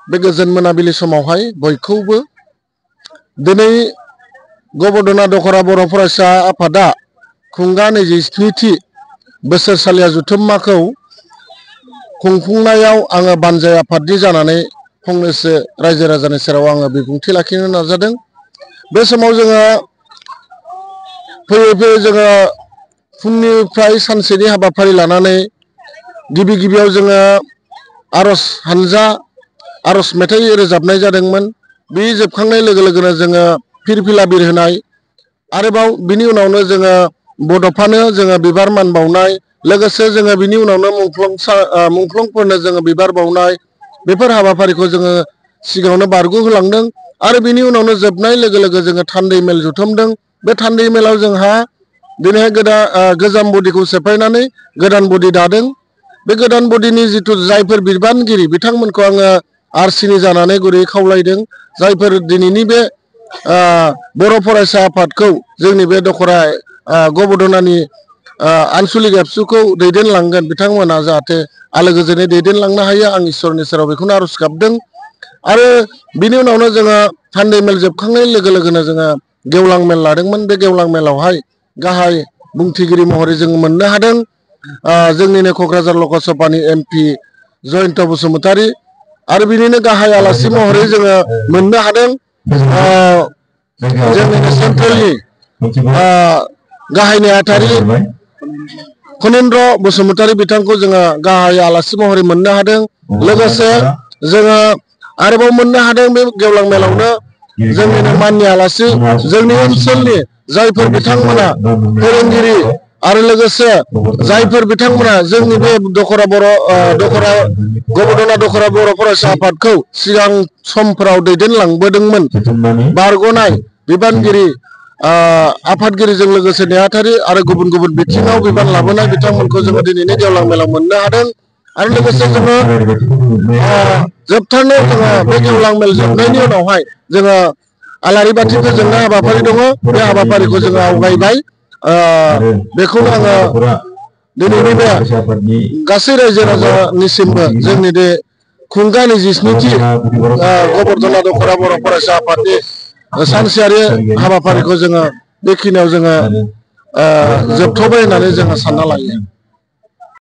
बे गोजोन मोनाबिलि समावहाय बयखौबो दिनै गबर्धना दखरा बर' फरायसा आफादा खुंगा 27थि बोसोरसालिया जथुम्माखौ खुंफुंनायाव आङो बानजाय आफादनि जानानै फंनैसो रायजो राजानि सेराव आङो बिबुंथि लाखिनो नाजादों। बे समाव जोङो फैयै जोङो फुंनिफ्राय सानसेनि हाबाफारि लानानै गिबियाव जोङो आरज हानजा आरज मेथाइ रोजाबनाय जादोंमोन। बे जोबखांनाय लोगो लोगोनो जोङो फिरफिला बिरहोनाय, आरोबाव बिनि उनावनो जोङो बड'फानो जोङो बिबार मान बावनाय, लोगोसे जोङो बिनि उनावनो मुंख्लंफोरनो जोङो बिबार बावनाय, बेफोर हाबाफारिखौ जोङो सिगाङावनो बारग'होलांदों। आरो बिनि उनावनो जोबनाय लोगो लोगो जोङो थान्दै मेल जुथुमदों। बे थान्दै मेलाव जोंहा दिनैहाय गोजाम बडिखौ सेफायनानै गोदान बडि दादों। बे गोदान बडिनि जिथु जायफोर बिबानगिरि बिथांमोनखौ आङो आरसिनि जानानै गुरैयै खावलायदों। जायफोर दिनैनि बे बर' फरायसा आफादखौ जोंनि बे दखरा गबर्धनानि आनसलिक एबसुखौ दैदेनलांगोन, बिथांमोना जाहाथे आलो गोजोनै दैदेनलांनो हायो, आं इसोरनि सेराव बेखौनो आरज गाबदों। आरो बिनि उनावनो जोङो थान्दै मेल जोबखांनाय लोगो लोगोनो जोङो गेवलां मेल लादोंमोन। बे गेवलां मेलावहाय गाहाय बुंथिगिरि महरै जों मोननो हादों जोंनिनो क'क्राझार लकसभानि MP जयन्त बसुमतारी, आरो बिनिनो गाहाय आलासि महरै जोङो मोननो हादों जोंनिनो सेन्ट्रेलनि गाहाय नेहाथारि खनिन्द्र बसुमतारी बिथांखौ जोङो गाहाय आलासि महरै मोननो हादों। लोगोसे जोङो आरोबाव मोननो हादों बे गेवलां मेलावनो जोंनिनो माननि आलासि, जोंनि ओनसोलनि जायफोर बिथांमोना फोरोंगिरि, आरो लोगोसे जायफोर बिथांमोना जोंनि बे गबर्धना दखरा बर' फरायसा आफादखौ सिगां समफोराव दैदेनलांबोदोंमोन, बारग'नाय बिबानगिरि आफादगिरिजों लोगोसे नेहाथारि आरो गुबुन गुबुन बिथिङाव बिबान लाबोनाय बिथांमोनखौ जोङो दिनैनि गेवलां मेलाव मोननो हादों। आरो लोगोसे जोङो जोबथारनायाव जोङो बे गेवलां मेल जोबनायनि उनावहाय जोङो आलारि बाथि फोजोंनाय हाबाफारि दङ। बे हाबाफारिखौ जोङो आवगायबाय। बेखौनो आङो दिनैनि बे गासै रायजो राजानिसिमबो जोंनि बे खुंगा 27थि गबर्धना दखरा बर' फरायसा आफादनि सानसेयारि हाबाफारिखौ जोङो बेखिनियाव जोङो जोबथ'बाय होननानै जोङो सानना लायो।